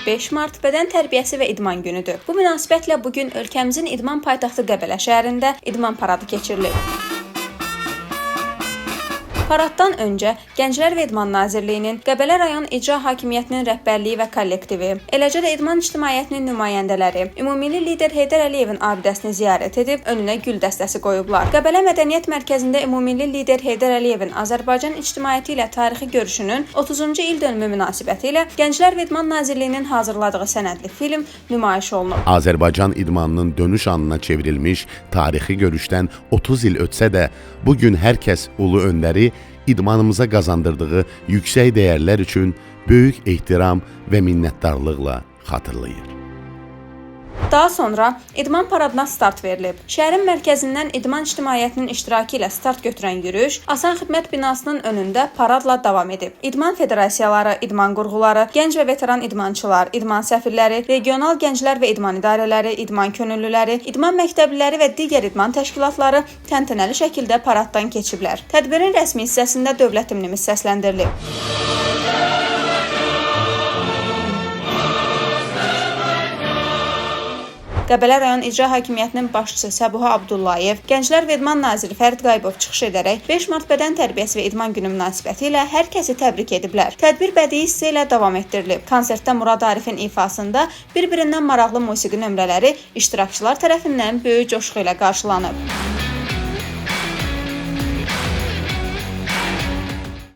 5 mart bədən tərbiyəsi və idman günüdür. Bu münasibətlə bu gün ölkəmizin idman paytaxtı Qəbələ şəhərində idman paradı keçirilib. Paraddan öncə Gənclər və İdman Nazirliyinin, Qəbələ rayon İcra Hakimiyyətinin rəhbərliyi və kollektivi, eləcə də idman ictimaiyyətinin nümayəndələri ümummilli lider Heydər Əliyevin abidəsini ziyarət edib, önünə gül dəstəsi qoyublar. Qəbələ Mədəniyyət Mərkəzində ümummilli lider Heydər Əliyevin Azərbaycan ictimaiyyəti ilə tarixi görüşünün 30-cu il dönümü münasibətilə Gənclər və İdman Nazirliyinin hazırladığı sənədli film nümayiş olunub. Azərbaycan idmanının dönüş anına çevrilmiş tarixi görüşdən 30 il ötsə də, bu gün hər kəs ulu öndəri idmanımıza qazandırdığı yüksək dəyərlər üçün böyük ehtiram və minnətdarlıqla xatırlayır. Daha sonra idman paradına start verilib. Şəhərin mərkəzindən idman ictimaiyyətinin iştirakı ilə start götürən yürüyüş Asan Xidmət binasının önündə paradla davam edib. İdman federasiyaları, idman qurğuları, gənc və veteran idmançılar, idman səfirləri, regional gənclər və idman idarələri, idman könüllüləri, idman məktəbliləri və digər idman təşkilatları təntənəli şəkildə paraddan keçiblər. Tədbirin rəsmi hissəsində dövlət himnimiz səsləndirilib. Qəbələ rayon İcra Hakimiyyətinin başçısı Səbuhi Abdullayev, Gənclər və İdman naziri Fərid Qayıbov çıxış edərək 5 mart bədən tərbiyəsi və idman günü münasibətilə hər kəsi təbrik ediblər. Tədbir bədii hissə ilə davam etdirilib. Konsertdə Murad Arifin ifasında bir-birindən maraqlı musiqi nömrələri iştirakçılar tərəfindən böyük coşqu ilə qarşılanıb.